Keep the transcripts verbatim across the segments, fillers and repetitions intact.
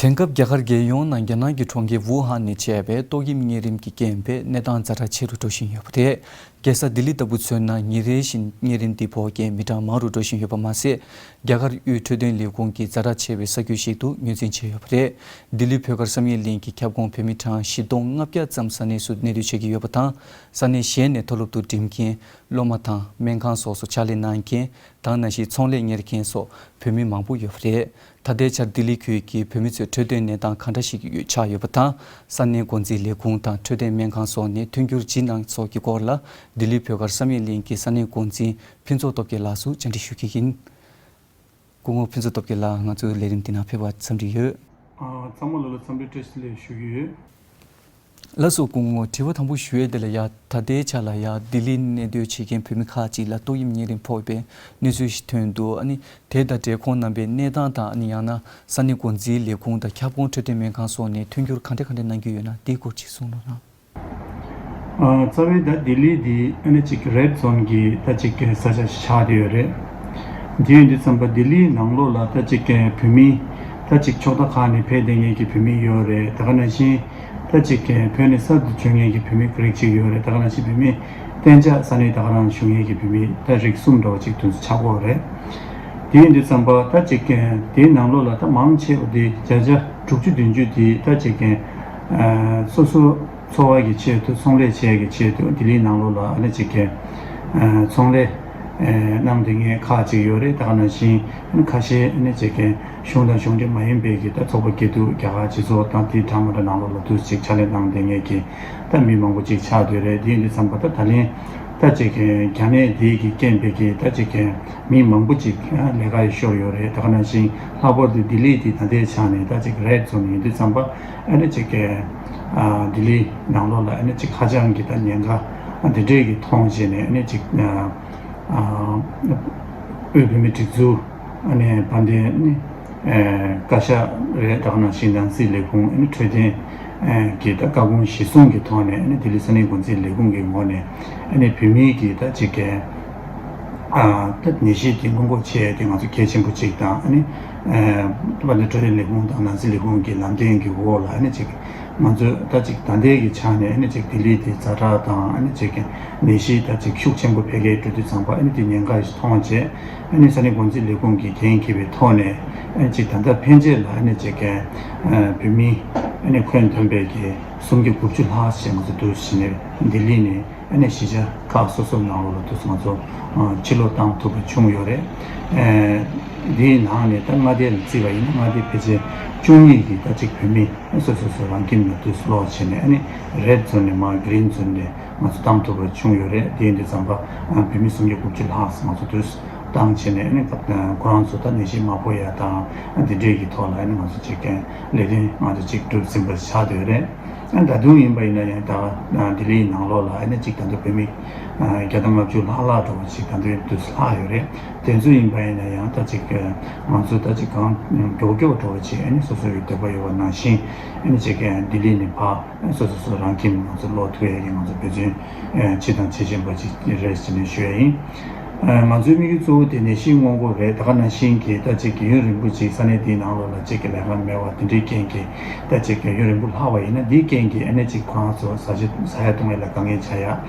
དེང་སྐབས་རྒྱ་གར་རྒྱལ་ཡོངས་ནང་རྒྱ་ནག་གི་གྲོང་ཁྱེར་ཝུ་ཧན་ནས་མཆེད་པའི་ཏོག་དབྱིབས་གཉན་རིམས་ཀྱི་རྐྱེན་པས་གནས་སྟངས་ཛ་དྲག་ཆེ་རུ་འགྲོ་བཞིན་ཡོད་པ་རེད། རྒྱལ་ས་ལྡི་ལི་ལྟ་བུ་མཚོན་ན་ཉིན་རེ་བཞིན་གཉན་རིམས་འདི་ཕོག་མཁན་མི་གྲངས་མང་རུ་འགྲོ་བཞིན་ཡོད་པ་མ་ཟད། རྒྱ་གར་དབུས་འཕྲོད་བསྟེན་ལས་ཁུངས་ཀྱིས་ཛ་དྲག་ཆེ་བའི་ས་ཁུལ་ཞིག་ཏུ་ངོས་འཛིན་བྱས་ཡོད་པ་རེད། ལྡི་ལི་བོད་སྒར་བསམ་ཡས་གླིང་གི་ཁྱབ་ཁོངས་བོད་མི་གྲངས་བཞི་སྟོང་ལྔ་བརྒྱ་ཙམ་ས་གནས་སུ་གནས་སྡོད་བྱེད་ཀྱི་ཡོད་པ་དང་། ས་གནས་གཞན་ནས་མཐོ་སློབ་ཏུ་འགྲིམ་མཁན། སློབ་མ་དང་སྨན་ཁང་སོགས་སུ་ཕྱག་ལས་གནང་མཁན་དང་། ནང་བཞིན་ཚོང་ལས་གཉེར་མཁན་སོགས་བོད་མི་མང་པོ་ཡོད་པ་རེད། ད་ལྟའི་ཆར་ལྡི་ལི་ཁུལ་གྱི་བོད་མི་ཚོའི་འཕྲོད་བསྟེན་གནས་སྟངས་ག་འདྲ་ཞིག་ཡོད་ཆགས་ཡོད་པ་དང་། ས་གནས་འགོ་འཛིན་ལས་ཁུངས་དང་འཕྲོད་བསྟེན་སྨན་ཁང་སོགས་ནས་མཐུན་འགྱུར་ཇི་གནང་སོགས་ཀྱི་སྐོར་ལ། ལྡི་ལི་བོད་སྒར་བསམ་ཡས་གླིང་གི་ས་གནས་འགོ་འཛིན་ཕུན་ཚོགས་སྟོབས་རྒྱལ་ལགས་སུ་བཅར་འདྲི་ཞུ་གི་ཡིན། སྐུ་ངོ་ཕུན་ཚོགས་སྟོབས་རྒྱལ་ལགས། ང་ཚོའི་ལས་རིམ་འདི་ནང་ཕེབས་པར་འཚམས་འདྲི་ཡོད། ཨ། ཚང་མ་ལ་ལ་འཚམས་འདྲི་བཀྲ་ཤིས་བདེ་ལེགས་ཞུ་གི་ཡོད། ལགས་སོ། སྐུ་ངོ། དྲི་བ་དང་པོ་ཞུ་ཡས་དེ་ལ་ཡ། ད་ལྟའི་ཆ་ལ་ཡ་ལྡི་ལིར་གནས་སྡོད་བྱེད་མཁན་བོད་མི་ཁག་ཅིག་ལ་ཏོག་དབྱིབས་གཉན་རིམས་ཕོག་པའི་གནས་ཚུལ་ཞིག་ཐོན་འདུག་ཨ་ནི་དེ་དང་འབྲེལ་ཁོང་རྣམ་པའི་གནས་སྟངས་དང་། ཨ་ནི་ཡང་ན་ས་གནས་འགོ་འཛིན་ལས་ཁུངས་དང་ཁྱབ་ཁོངས་འཕྲོད་བསྟེན་སྨན་ཁང་སོགས་ནས་མཐུན་འགྱུར་ག་འདྲ་ག་འདྲ་གནང་གི་ཡོད་ན། དེའི་སྐོར་ཅིག་གསུང་རོགས་གནང་། ཨ། རྩ་བའི་ད་ལྡི་ལི་འདི་ཨ་ནི་ཅིག་རེཌ་ཛོན་གྱི་ད་ཅིག་ས་ཆ་ཞིག་ཆགས་བསྡད་ཡོད་རེད། དེ་ཡིན་དུས་ཙམ་པ་ལྡི་ལིའི་ནང་ལོགས་ལ་ད་ཅིག་བོད་མི་ད་ཅིག་ཕྱོགས་མཐའ་ཁག་ནས་ཕེབས་བསྡད་མཁན་གྱི་བོད་མི་ཡོད་རེད། ད་ག་ནང་བཞིན་ད་ཅིག་བོད་ནས་གསར་དུ་འབྱོར་མཁན་གྱི་བོད་མི་རིགས་གཅིག་ཡོད་རེད། ད་ག་ནང་བཞིན་བོད་མི་གཏན་འཇགས་ས་གནས་ད་ག་རང་བཞུགས་མཁན་གྱི་བོད་མི་ད་རིགས་གསུམ་འདྲ་བོ་ཅིག་དེ་ཚོ་ཆགས་ཀྱི་ཡོད་རེད། དེ་ཡིན་དུས་ཙམ་པ་ད་ཅིག་དེའི་ནང་ལོགས་ལ་ད་མང་ཆེ་བ་དེ་བརྒྱ་ཆ་དྲུག་ཅུ་བདུན་ཅུ་དེ་ད་ཅིག་ཨ། སོ་སོ་འཚོ་བ་གི་ཆེད་དུ། ཚོང་ལས་བྱེད་ཀྱི་ཆེད་དུ་ལྡི་ལིའི་ནང་ལོགས་ལ་ཨ་ནི་ཅིག་གི་ཨ། ཚོང་ལས་ཨ། གནང་བསྡད་མཁན་ཁག་ཅིག་ཡོད་རེད། ད་ག་ནང་བཞིན་ཨ་ནི་ཁ་ཤས་ཨ་ནི་ཅིག་གི་གཞུང་དང་གཞུང་འབྲེལ་མ་ཡིན་པའི་གི་ད་ཚོགས་པ་སྐྱིད་སྡུག་རྒྱ་གར་སྤྱི་ཚོགས་དང་དེ་འདྲ་མི་འདྲ་ནང་ལོགས་ལ་དུ་ཅིག་ཕྱག་ལས་གནང་བསྡད་མཁན་གྱི་ད་མི་མང་པོ་ཅིག་ཆགས་བསྡད་རེད། དེ་ཡིན་དུས་ཙམ་པ་ད་ད་ལན་ད་ཅིག་གི་རྒྱ་ནད་འདི་གི་རྐྱེན་པས་གི་ད་ཅིག་གི་མི་མང་པོ་ཅིག་ལས་ཀ་ཡི་ཤོར་ཡོད་རེད། ད་ག་ནང་བཞིན་ལྷག་པར་དུ་ལྡི་ལི་འདི་ད་ལྟའི་ཆ་ནས་ད་ཅིག་རེཌ་ཛོན་ཡིན་དུས་ཙམ་པ་ཨ་ནི་ཅིག་གི་ཨ། ལྡི་ལིའི་ནང་ལོགས་ལ་ཨ་ནི་ཅིག་ཧ་ཅང་གི་ད་ཉེན་ཁ་འདི་འདྲས་ཀྱི་མཐོང་བྱས་ནས་ཨ་ནི་ཅིག་ཨ། ཨ། དབུས་བོད་མིའི་སྒྲིག་འཛུགས་ཨ་ནི་དཔལ་ལྡན་ཨ་ནི་ཨ། བཀའ་ཤག་རེད། ད་ག་ནང་བཞིན་ནང་སྲིད་ལས་ཁུངས་ཨ་ནི་འཕྲོད་བསྟེན་ཨ། གྱི་ད་བཀའ་དགོངས་གཞིར་བཟུང་གི་ཐོག་ནས་ཨ་ནི་ལྡི་ལི་ས་གནས་འགོ་འཛིན་ལས་ཁུངས་ཀྱི་ངོས་ནས་ཨ་ནི་བོད་མིའི་གི་ད་ཅིག་གི་ཨ། ད་ནད་གཞི་དེ་སྔོན་འགོག་བྱེད་ཡ་དེ་ང་ཚོ་གལ་ཆེན་པོ་གཅིག་དང་། ཨ་ནི་ཨ། དཔལ་ལྡན་འཕྲོད་བསྟེན་ལས་ཁུངས་དང་ནང་སྲིད་ལས་ཁུངས་ཀྱི་ལམ་སྟོན་གྱི་འོག་ལ་ཨ་ནི་ཅིག་ང་ཚོས་ད་ཅིག་ད་ལྟའི་གི་ཆ་ནས་ཨ་ནི་ཅིག་ལྡི་ལི་དེ་ཛ་དྲག་དང་། ཨ་ནི་ཅིག་ནད་གཞི་ད་ཅིག་ཤུགས་ཆེན་པོ་འཕེལ་གྱི་འགྲོ་དུས་ཙམ་པ་ཨ་ནི་དེ་ཉེན་ཁ་ཞིག་མཐོང་བྱས། ཨ་ནི་ས་གནས་འགོ་འཛིན་ལས་ཁུངས་ཀྱིས་འགན་འཁྱེར་བའི་ཐོག་ནས་ཨ་ནི་ཅིག་ད་ལྟ་ཕན་ཆད་ལ་ཨ་ནི་ཅིག་ཨ། བོད་མི་ཨ་ནི་ཁྱོན་བསྡོམས་པའི་གི་སུམ་བརྒྱ་དགུ་བཅུ་ལྷག་ཞིག་ང་ཚོ་འདུ་བྱས་ནས་ལྡི་ལི་ནས་ཨ་ནི་གཞིས་ཆགས་ཁག་སོ་སོའི་ནང་ལོགས་ལ་དུ་ང་ཚོ་ཕྱིར་ལོག་བཏང་ཐུབ་པ་བྱུང་ཡོད་རེད། ཨ། འདིའི་ནང་ནས་ད་མངའ་སྡེ་ལ་བརྩིས་པ་ཡིན་ན་མངའ་སྡེ་ཕལ་ཆེར་བཅུ་གཉིས་ཀྱི་ད་ཅིག་བོད་མི་སོ་སོ་སོ་རང་ཁྱིམ་ལ་དུ་ལོག་བྱས་ནས་ཨ་ནི་རེཌ་ཛོན་ནས་མར་གི་རིན་ཛོན་ནས་ང་ཚོ་བཏང་ཐུབ་པ་བྱུང་ཡོད་རེད། དེ་ཡིན་དུས་ཙམ་པ་བོད་མི་སུམ་བརྒྱ་དགུ་བཅུ་ལྷག་ང་ཚོ་དུ་བཏང་བྱས་ནས་ཨ་ནི་ཁོ་རང་ཚོ་ད་ནད་གཞི་མ་ཕོག་ཡ་དང་འདི་འདྲས་ཀྱི་ཐོག་ལ་ཨ་ནི་ང་ཚོ་ཅིག་ལས་དོན་ང་ཚོ་ཅིག་སྒྲུབ་ཟིན་པ་ཆགས་བསྡད་ཡོད་རེད། ད་དུང་ཡིན་པ་ཡིན་ན་ཡང་ད་ལྡི་ལིའི་ནང་ལོགས་ལ་ཨ་ནི་ཅིག་ད་དུང་བོད་མི་བརྒྱ་དང་ལྔ་བཅུ་ལྷག་ལྷག་འདྲ་བོ་ཅིག་ད་དུང་དུ་ལྷག་ཡོད་རེད། དེ་ཚོ་ཡིན་པ་ཡིན་ན་ཡང་ད་ཅིག་ང་ཚོ་ད་ཅིག་གང་མགྱོགས་མགྱོགས་འདྲ་བོ་ཅིག་ཨ་ནི་སོ་སོ་ཡི་འདོད་པ་ཡོད་པ་ནང་བཞིན་ཨ་ནི་ཅིག་ལྡི་ལི་ནས་ཕར་སོ་སོ་སོ་རང་ཁྱིམ་ང་ཚོ་ལོག་ཐུབ་ཡ་གི་ང་ཚོ་འབད་བརྩོན་ཨ། བྱེད་དང་བྱེད་བཞིན་པ་ཅིག་རེད་ཟེར་ནས་ཞུ་ཡ་ཡིན། ཨ། ང་ཚོའི་དམིགས་ཡུལ་གཙོ་བོ་དེ་ནད་གཞི་སྔོན་འགོག་རེད། ད་ག་ནང་བཞིན་གྱི་ད་ཅིག་གི་ཡུན་རིང་པོ་ཅིག་ས་གནས་དེའི་ནང་ལོགས་ལ་ཅིག་གི་ལས་ཀ་མེད་པ་དེ་འདྲའི་རྐྱེན་གྱིས་ད་ཅིག་གི་ཡུན་རིང་པོ་ལྷག་པ་ཡིན་ན་དེའི་རྐྱེན་གྱིས་ཨ་ནི་ཅིག་ཁོ་རང་ཚོ་ཟ་ཆ་ཟ་ཡ་བཏུང་ཡ་ལ་དཀའ་ངལ་ཆགས་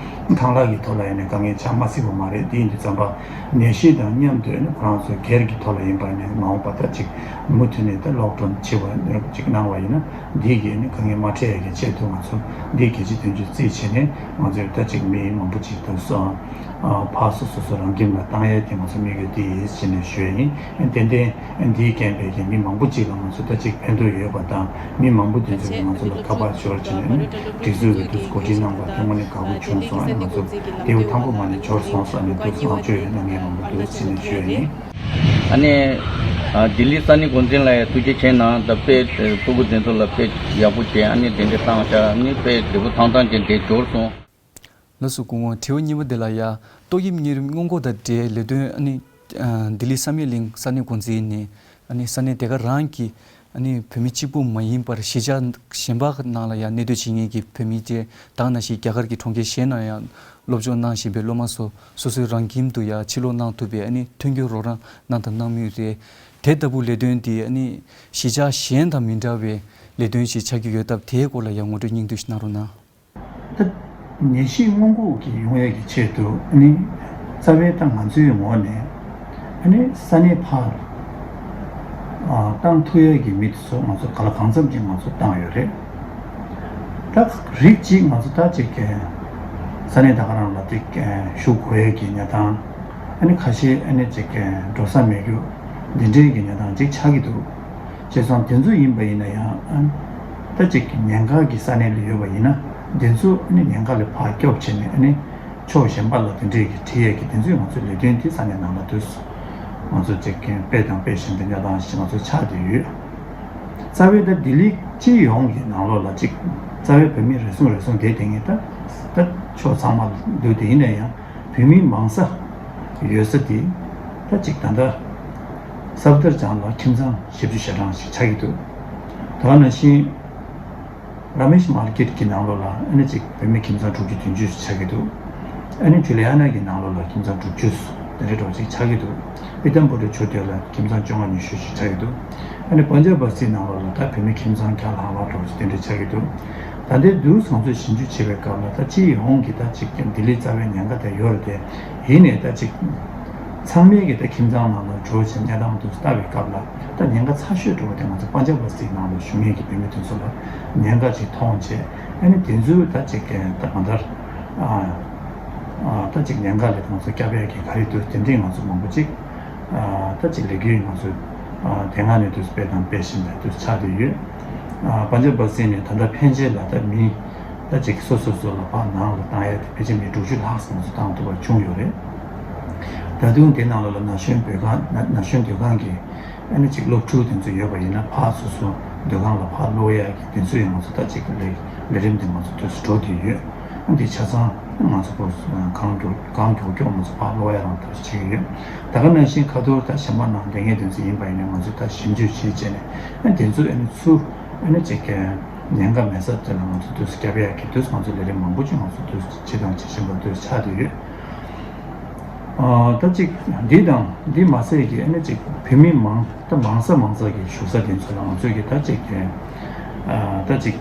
ཡ། ཁང་གླ་གི་ཐོག་ལ་ཡིན་ན་དཀའ་ངལ་ཆགས་མ་སྲིད་པ་མ་རེད། དེ་ཡིན་དུས་ཙམ་པ་ནད་གཞི་དང་མཉམ་དུ་ཨ་ནི་ཁོ་རང་ཚོ་སྒེར་གྱི་ཐོག་ལ་ཡིན་པ་ནས་མ་འོངས་པ་ད་ཅིག་མུ་མཐུད་ནས་ད་ལོག་ཌའུན་བྱེད་པ་ཅིག་གནང་བ་ཡིན་ན། འདི་གིས་ནི་དཀའ་ངལ་མ་འཕྲད་ཡ་གི་ཆེད་དུ་ང་ཚོ་འདི་གལ་ཆེ་དོན་ཆེ་བརྩིས་བྱས་ནས་ང་ཚོས་ད་ཅིག་མི་མང་པོ་ཅིག་ཏུ་སོ་ཕར་སོ་སོ་སོ་རང་ཁྱིམ་ལ་བཏང་ཡ་དེ་ང་ཚོ་དམིགས་ཡུལ་འདི་ཡིན་ཟེར་ནས་ཞུ་ཡ་ཡིན། ཏན་ཏན་འདིའི་རྐྱེན་པས་ཀྱི་མི་མང་པོ་ཅིག་ལ་ང་ཚོ་ད་ཅིག་ཕན་ཐོགས་ཡོད་པ་དང་མི་མང་པོ་དེ་ཚོས་ང་ཚོ་ལ་ཁ་པར་ཞོར་བྱས་ནས་ནི་སྒྲིག་འཛུགས་ཀྱི་དུས་གོ་སྒྲིག་གནང་པ་དེ་དངོས་གནས་དགའ་པོ་བྱུང་སོང་། ཨ་ནི་ང་ཚོ་དེའུ་ཐང་པོ་མ་ནས་འབྱོར་སོང་ཟེར་ནས་དུས་ལོངས་སྤྱོད་ཡོད་གནང་མཁན་མང་པོ་འདུག་ཟེར་ནས་ཞུ་ཡ་ཡིན། ཨ་ནི། ཨ། ལྡི་ལི་ས་གནས་འགོ་འཛིན་ལ་ཡང་ཐུགས་རྗེ་ཆེ་གནང་། ད་དཔེ་སྤུ་གུ་དེ་ཚོ་ལ་དཔེ་ཡག་པོ་བྱས། ཨ་ནི་དེ་འདྲ་བཏང་བཞག་ཨ་ནི་དཔེ་བདེ་པོ་ཐང་ཐང་ཅན་དེ་འབྱོར་སོང་། ལགས་སོ། སྐུ་ངོ། དྲི་བ་གཉིས་པ་དེ་ལ་ཡ། ཏོག་དབྱིབས་གཉན་རིམས་སྔོན་འགོག་དང་འབྲེལ་ལས་དོན་ཨ་ནི། ཨ། ལྡི་ལི་བསམ་ཡས་གླིང་ས་གནས་འགོ་འཛིན་ནས་ཨ་ནི་ས་གནས་དེ་ག་རང་གི་ ཨ་ནི་བོད་མི་གཅིག་པུ་མ་ཡིན་པར་གཞིས་ཆགས་གཞན་པ་ནང་ལ་ཡང་གནས་སྡོད་བྱེད་མཁན་གྱི་བོད་མི་དེ་དེ་ནང་བཞིན་རྒྱ་གར་གྱི་གྲོང་ཁྱེར་གཞན་ན་ཡང་སློབ་སྦྱོང་གནང་བཞིན་པའི་སློབ་མ་ཚོ་སོ་སོའི་རང་ཁྱིམ་དུ་ཡང་ཕྱིར་ལོག་གནང་ཐུབ་པའི་ཨ་ནི་མཐུན་འགྱུར་རོགས་རམ་གནང་དང་གནང་མུས་རེད། དེ་ལྟ་བུ་ལས་དོན་དེ་ཨ་ནི་གཞིས་ཆགས་གཞན་དང་མི་འདྲ་བའི་ལས་དོན་ཞིག་ཆགས་ཀྱི་ཡོད་སྟབས། དེའི་སྐོར་ལ་ཡང་ངོ་སྤྲོད་སྙིང་བསྡུས་ཤིག་གནང་རོགས་གནང་། ད་ནད་གཞི་སྔོན་འགོག་གི་ཡོང་ཡས་ཀྱི་ཆེད་དུ་ཨ་ནི་རྩ་བའི་ད་ང་ཚོའི་ངོས་ནས་ཨ་ནི་ས་གནས་ཕར་ཨ་བཏང་ཐུབ་ཡས་ཀྱི་མི་དེ་ཚོ་ང་ཚོ་ག་ལ་གང་འཚམ་ཅིག་ང་ཚོ་བཏང་ཡོད་རེད། ད་རིགས་གཅིག་ང་ཚོ་ད་ཅིག་ས་གནས་ད་ག་རང་ལ་ཅིག་བཞུགས་དགོས་ཡས་ཀྱི་གནས་སྟངས། ཨ་ནི་ཁ་ཤས་ཨ་ནི་ཅིག་འགྲོ་ས་མེད་རྒྱུ་འདི་འདྲའི་གི་གནས་སྟངས་ཅིག་ཆགས་ཀྱི་འདུག་བྱས་ཙང་དེ་ཚོ་ཡིན་པ་ཡིན་ན་ཡང་ཨ་ནི་ད་ཅིག་ཉེན་ཁ་གི་ས་གནས་ལ་ཡོད་པ་ཡིན་ན་དེ་ཚོ་ཨ་ནི་ཉེན་ཁ་ལས་ཕར་སྐྱོབ་བྱས་ནས་ཨ་ནི་ཕྱོགས་གཞན་པ་ལ་དེ་འདྲའི་གི་ཁྲིད་ཡས་ཀྱི་དེ་ཚོའི་ང་ཚོའི་ལས་དོན་དེ་ས་གནས་ནང་ལ་དུས་སུ་ང་ཚོ་ཅིག་སྤེལ་དང་སྤེལ་བཞིན་པའི་གནས་སྟངས་ཤིག་ང་ཚོ་ཆགས་བསྡད་ཡོད། རྩ་བའི་ད་ལྡི་ལི་སྤྱི་ཡོངས་ཀྱི་ནང་ལོགས་ལ་ཅིག་རྩ་བའི་བོད་མི་རེ་ཟུང་རེ་ཟུང་བསྡད་དེ་ངས་ད་ད་ཕྱོགས་ཚང་མ་འདུག་དེ་ཡིན་ན་ཡང་བོད་མི་མང་ས་ཡོད་ས་དེ་ད་ཅིག་ད་ལྟ་སབ་དར་ཅང་ལ་ཁྱིམ་ཚང་བཞི་བཅུ་ཞེ་གྲངས་ཤིག་ཆགས་ཀྱི་འདུག་དེ་ག་ནང་བཞིན་ར་མེཤ་མར་ཀེཊ་ཀྱི་ནང་ལོགས་ལ་ཨ་ནི་ཅིག་བོད་མི་ཁྱིམ་ཚང་དྲུག་ཅུ་བདུན་ཅུ་ཞིག་ཆགས་ཀྱི་འདུག་ཨ་ནི་ཇུ་ལི་ཡ་ན་གི་ནང་ལོགས་ལ་ཁྱིམ་ཚང་དྲུག་ཅུ་དེ་འདྲའི་འདྲ་བོ་ཅིག་ཆགས་ཀྱི་འདུག་ཨི་ཏམ་པུ་རི་ཆུ་སྟོད་ལ་ཁྱིམ་ཚང་བཅོ་ལྔ་ཉི་ཤུ་ཞིག་ཆགས་ཀྱི་འདུག་ཨ་ནི་པན་ཇབ་བ་སི་ནང་ལོགས་ལ་ད་བོད་མི་ཁྱིམ་ཚང་བརྒྱ་ལྷག་ལྷག་འདྲ་བོ་ཅིག་དེ་འདྲ་ཆགས་ཀྱི་འདུག་ད་ལྟའི་དུས་ང་ཚོས་ཞིབ་འཇུག་བྱེད་པའི་སྐབས་ལ་ད་སྤྱི་ཡོངས་ཀྱི་ད་ཅིག་ལྡི་ལི་རྩ་བའི་ཉེན་ཁ་དེ་ཡོད་རེད་དེ། ཡིན་ནའི་ད་ཅིག་ཚང་མའི་གི་ད་ཁྱིམ་ཚང་ནང་ལ་འགྲོ་བྱས་གནས་སྟངས་དེ་ཚོ་ལྟ་བའི་སྐབས་ལ་ད་ཉེན་ཁ་ཚ་ཤོས་འདྲ་བོ་དེ་ང་ཚོ་པན་ཇབ་བ་སི་ནང་ལ་བཞུགས་མཁན་གྱི་བོད་མི་དེ་ཚོ་ལ་ཉེན་ཁ་ཅིག་མཐོང་བྱས། ཨ་ནི་དེ་ཚོའི་ད་ཅིག་ད་གང་ལྟར་ཨ་ཨ་ད་ཅིག་ཉེན་ཁ་ལས་ང་ཚོ་སྐྱོབ་ཡས་ཀྱི་ག་རེ་འདུག་དེ་འདྲའི་ང་ཚོ་མང་པོ་ཅིག་ཨ་ད་ཅིག་ལས་འགུལ་ང་ཚོ་ཨ་དེ་སྔ་ནས་དུས་སྤེལ་དང་སྤེལ་བཞིན་པའི་དུས་ཆགས་བསྡད་ཡོད། ཨ་པན་ཇབ་བ་སི་ནས་ད་ལྟ་ཕན་ཆད་ལ་ད་མི་ད་ཅིག་སོ་སོ་སོ་ལ་ཕར་ནང་ལ་བཏང་ཡ་དེ་ཕལ་ཆེར་མི་དྲུག་ཅུ་ལྷག་ཙམ་ང་ཚོ་བཏང་ཐུབ་པ་བྱུང་ཡོད་རེད། ད་དུང་དེ་ནང་ལ་ན་གཞོན་བོད་ཁང་ན་ན་གཞོན་སྡོད་ཁང་གི་ཨ་ནི་ཅིག་སློབ་ཕྲུག་དེ་ཚོ་ཡོད་པ་ཡིན་ན་ཕར་སོ་སོ་སྡོད་ཁང་ལ་ཕར་སློག་ཡ་གི་དེ་ཚོ་ཡང་ང་ཚོ་ད་ཅིག་ལས་ལས་རིམ་དེ་ང་ཚོ་དུས་སུ་འགྲོ་བསྡད་ཡོད། ཨ་འདི་ཆ་ཚང་ང་ཚོ་ཕར་གང་མགྱོགས་གང་མགྱོགས་མགྱོགས་ང་ཚོ་ཕར་སློག་ཡ་རང་ཐབས་བྱེད་ཀྱི་ཡོད། ད་ག་ནང་བཞིན་ཁ་ཐོར་ད་གཞན་པ་ནང་བསྡད་མཁན་དེ་ཚོ་ཡིན་པ་ཡིན་ན་ང་ཚོ་ད་ཞིབ་འཇུག་བྱེད་བྱས་ནས་ཨ་དེ་ཚོ་ཨ་ནི་ཚུར་ཨ་ནི་ཅིག་ཉེན་ཁ་མེད་ས་དེ་ལ་ང་ཚོ་དུས་སུ་སྐྱོབ་ཡག་གི་དུས་སུ་ང་ཚོ་ལས་རིམ་མང་པོ་ཅིག་ང་ཚོ་དུས་སུ་བྱེད་དང་བྱེད་བཞིན་པ་དུས་སུ་ཆགས་བསྡད་ཡོད། ཨ་ད་ཅིག་འདི་དང་འདི་མ་ཟད་ཀྱི་ཨ་ནི་ཅིག་བོད་མི་མང་ད་མང་ས་མང་ས་གི་བཞུགས་ས་དེ་ཚོ་ལ་ང་ཚོས་ཀྱི་ད་ཅིག་ཨ་ད་ཅིག་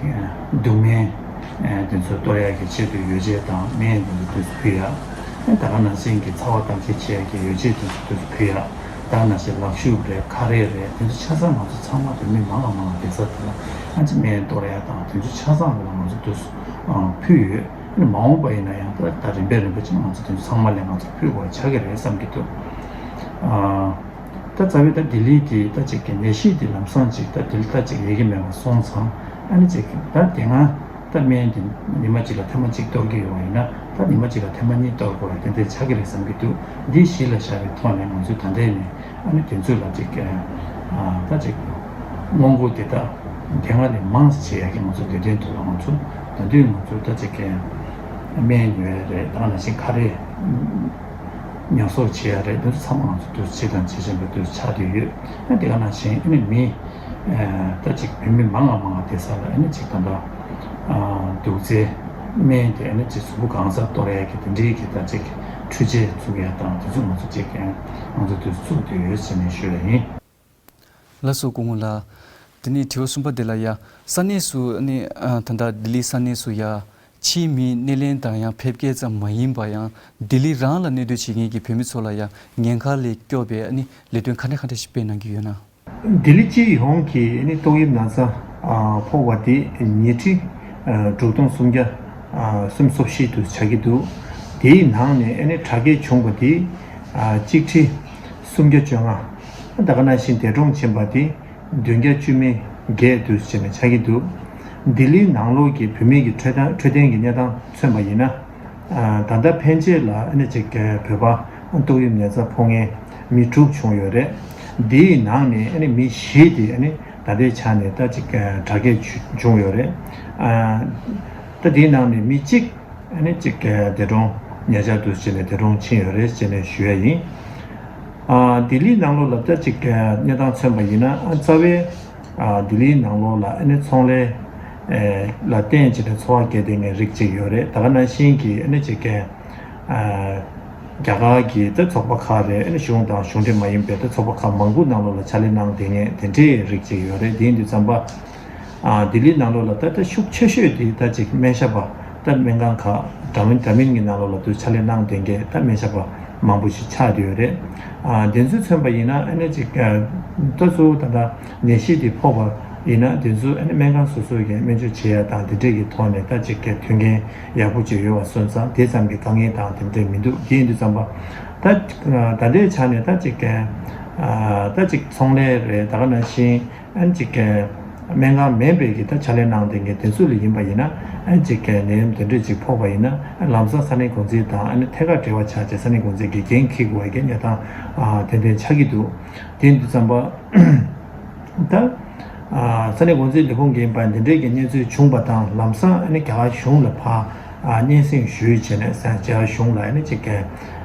སྡུག་བསྔལ་དེ་ཚོ་གཏོར་ཡག་གི་ཆེད་དུ་ཡོ་བྱད་དང་སྨན་དེ་ཚོ་དུས་སུ་ཕུལ་ཡག་ཨ་ད་ག་ནང་བཞིན་གྱི་ཚ་བ་བརྟག་དཔྱད་བྱེད་ཡག་གི་ཡོ་བྱད་དེ་ཚོ་དུས་སུ་ཕུལ་ཡག་ད་ག་ནང་བཞིན་ལག་ཤུབས་རེད། ཁ་རས་རེད། དེ་ཚོ་ཆ་ཚང་ང་ཚོ་ཚང་མ་བོད་མི་མང་ང་མང་ང་བསྡད་ས་དེ་ལ་ང་ཚོ་སྨན་གཏོར་ཡག་དང་དེ་ཚོ་ཆ་ཚང་ལ་ང་ཚོ་དུས་སུ་ཕུལ་ཡོད། ཨ་ནི་མ་འོངས་པ་ཡིན་ན་ཡང་ད་ད་རིམ་པས་རིམ་པས་ཅིག་ང་ཚོ་དེ་ཚོ་ཚང་མ་ལ་ང་ཚོ་ཕུལ་དགོས་ཆགས་ཀྱི་རེད་བསམ་གྱི་འདུག་ཨ་ད་རྩ་བའི་ད་ལྡི་ལི་དེ་ད་ཅིག་གི་ནད་གཞི་དེ་ལམ་སང་ཅིག་ད་ལྡི་ལི་ད་ཅིག་ཡོད་ཀྱི་མེད་པ་སོང་ཙང་ཨ་ནི་ཅིག་ད་དེ་སྔ་ད་སྨན་དེ་ཉི་མ་གཅིག་ལ་ཐེངས་མ་གཅིག་གཏོར་གྱི་ཡོད་པ་ཡིན་ན་ད་ཉི་མ་གཅིག་ལ་ཐེངས་མ་གཉིས་གཏོར་དགོས་པ་དེ་འདྲ་ཆགས་ཀྱི་རེད་བསམ་གྱི་འདུག་འདི་གཞི་ལ་བཞག་པའི་ཐོག་ནས་ང་ཚོས་ད་ལྟའི་ནས་ཨ་ནི་དེ་ཚོ་ལ་ཅིག་ཨ་ད་ཅིག་སྔོན་འགོག་དེ་དག་དེ་སྔ་ནས་མང་ཙམ་བྱེད་ཡག་གི་ང་ཚོ་ལས་དོན་དུ་ལ་ང་ཚོ་ད་དུས་ང་ཚོ་ད་ཅིག་སྨན་ཉོ་ཡ་རེད། ད་ནང་བཞིན་ཁ་རས་ཉར་གསོག་བྱེད་ཡ་རེད། དེ་ཚོ་ཚང་མ་ང་ཚོ་དུས་བྱེད་དང་བྱེད་བཞིན་པ་དུས་ཆགས་བསྡད་ཡོད། ཨ་དེ་ག་ནང་བཞིན་ཨ་ནི་མི་ད་ཅིག་བོད་མི་མང་ང་མང་ང་བསྡད་ས་ལ་ཨ་ནི་ཅིག་ད་ལྟ་དུག་རྫས་སྨན་དེ་ཨ་ནི་ཅིག་གཟུགས་པོ་གང་སར་གཏོར་ཡ་གི་དེ་འདྲའི་གི་ད་ཅིག་འཕྲུལ་ཆས་བཙུགས་ཡ་དང་དེ་ཚོ་ང་ཚོ་ཅིག་ང་ཚོ་དུས་བཙུགས་བསྡད་ཡོད་ཟེར་ནས་ཞུ་ཡ་ཡིན། ལགས་སོ་སྐུ་ངོ་ལགས། དེ་ནས་དྲི་བ་གསུམ་པ་དེ་ལ་ཡ། ས་གནས་སུ་ནི་ཨ་ད་ལྟ་ལྡི་ལི་ས་གནས་སུ་ཡ། ཕྱིའི་མིའི་སྣེ་ལེན་དང་ཡང་ཕེབས་སྐྱེལ་ཙམ་མ་ཡིན་པ་ཡང་ལྡི་ལི་རང་ལ་གནས་སྡོད་བྱེད་མཁན་གྱི་བོད་མི་ཚོ་ལ་ཡང་ཉེན་ཁ་ལས་སྐྱོབ་པའི་ནི་ལས་དོན་ག་འདྲ་ག་འདྲ་ཞིག་སྤེལ་གནང་གི་ཡོད་ན། ལྡི་ལི་སྤྱི་ཡོངས་ཀྱི་ནི་ཏོག་དབྱིབས་ན་ཚ་ཕོག་པ་དེ་ཉིས་ཁྲི་དྲུག་སྟོང་སུམ་བརྒྱ་སུམ་ཅུ་སོ་བཞི་དུ་ཆགས་ཀྱི་འདུག་དེའི་ནང་ནས་ནི་དྲག་སྐྱེད་བྱུང་བ་དེ་གཅིག་ཁྲི་སུམ་བརྒྱ་བཅོ་ལྔ། ད་ག་ནང་བཞིན་འདས་གྲོངས་ཕྱིན་པ་དེ་བདུན་བརྒྱ་བཅུ་མེད་བརྒྱད་དུ་བྱས་ནས་ཆགས་ཀྱི་འདུག་ལྡི་ལིའི་ནང་ལོགས་ཀྱི་བོད་མི་གི་འཕྲོད་བསྟེན་འཕྲོད་བསྟེན་གྱི་གནས་སྟངས་མཚོན་པ་ཡིན་ན། ད་ལྟ་ཕན་ཆད་ལ་ཨ་ནི་ཅིག་བོད་པ་ཏོག་དབྱིབས་ན་ཚ་ཕོག་མཁན་མི་དྲུག་བྱུང་ཡོད་རེད། འདིའི་ནང་ནས་ཨ་ནི་མི་བཞི་དེ་ཨ་ནི་ད་ལྟའི་ཆ་ནས་ད་ཅིག་དྲག་སྐྱེད་བྱུང་ཡོད་རེད། ད་དེའི་ནང་ནས་མི་གཅིག་ཨ་ནི་གཅིག་གི་འདས་གྲོངས་ཉེ་ཆར་དུ་བྱས་ནས་འདས་གྲོངས་ཕྱིན་ཡོད་རེད་ཅེས་ནས་ཞུ་ཡ་ཡིན། ཨ་ལྡི་ལིའི་ནང་ལོགས་ལ་ད་ཅིག་གི་གནས་སྟངས་མཚོན་པ་ཡིན་ན་ཨ་རྩ་བའི་ ལྡི་ལིའི་ནང་ལོགས་ལ་ཨ་ནི་ཚོང་ལས་ལ་བརྟེན་བྱས་ནས་འཚོ་བ་སྐྱེལ་བསྡད་མཁན་རིགས་གཅིག་ཡོད་རེད། ད་ག་ནང་བཞིན་གྱི་ཨ་ནི་ཅིག་རྒྱ་གར་གྱི་ད་ཚོགས་པ་ཁག་རེད། ཨ་ནི་གཞུང་དང་གཞུང་འབྲེལ་མ་ཡིན་པའི་ད་ཚོགས་པ་ཁག་མང་པོ་ནང་ལོགས་ལ་ཕྱག་ལས་གནང་བསྡད་མཁན་དེ་འདྲའི་རིགས་གཅིག་ཡོད་རེད། དེ་ཡིན་དུས་ཙམ་པ། ལྡི་ལིའི་ནང་ལོགས་ལ་ད་ལྟ་ཤུགས་ཆེ་ཤོས་དེ་ད་ཅིག་སྨན་ཞབས་པ། ད་སྨན་ཁང་ཁག་འདྲ་མིན་འདྲ་མིན་གྱི་ནང་ལོགས་ལ་དུ་ཕྱག་ལས་གནང་བསྡད་མཁན་ད་སྨན་ཞབས་པ་མང་པོ་ཞིག་ཆགས་བསྡད་ཡོད་རེད། དེ་ཚོས་མཚོན་པ་ཡིན་ན་ཨ་ནི་ཅིག་ད་གཙོ་བོ་ད་ལྟ་ནད་གཞི་དེ་ཕོག་པ་ཡིན་ན་དེ་ཚོ་ཨ་ནི་སྨན་ཁང་སོ་སོ་གི་སྨན་བཅོས་བྱེད་ཡ་དང་དེ་འདྲས་ཀྱི་ཐོག་ནས་ད་ཅིག་མཐུན་རྐྱེན་ཡག་པོ་ཅིག་ཡོད་པ་སོང་ཙང་དེ་ཙམ་གྱི་དཀའ་ངལ་དང་དེ་འདྲས་མི་འདུག་དེ་ཡིན་དུས་ཙམ་པ་ད་ད་ལྟའི་ཆ་ནས་ད་ཅིག་ད་ཅིག་ཚོང་ལས་རེད། ད་ག་ནང་བཞིན། ཨན་ཅིག་གི་སྨན་ཁང་མིན་པའི་གི་ད་ཕྱག་ལས་གནང་བསྡད་མཁན་དེ་ཚོ་ལ་ཡིན་པ་ཡིན་ན། ཨན་ཅིག་གི་ནད་ཡམས་དེ་འདྲས་ཅིག་ཕོག་པ་ཡིན་ན། ལམ་སང་ས་གནས་འགོ་འཛིན་དང་ཨ་ནི་ཐད་ཀར་འབྲེལ་བ་ཆགས་བྱས་ས་གནས་འགོ་འཛིན་གྱི་འགན་འཁྱེར་དགོས་པའི་གི་གནས་སྟངས་ཨ་ཏན་ཏན་ཆགས་ཀྱི་འདུག་དེ་ཡིན་དུས་ཙམ་པ། ད་ས་གནས་འགོ་འཛིན་ལས་ཁུངས་ཀྱི་ཡིན་པ་འདི་འདྲས་ཀྱི་གནས་ཚུལ་བྱུང་པ་དང་ལམ་སང་ཨ་ནི་རྒྱ་གར་གཞུང་ལ་ཕར། སྙན་སེང་ཞུས་བྱས་ནས་ས་རྒྱ་གཞུང་ལ་ཨ་ནི་ཅིག་གི་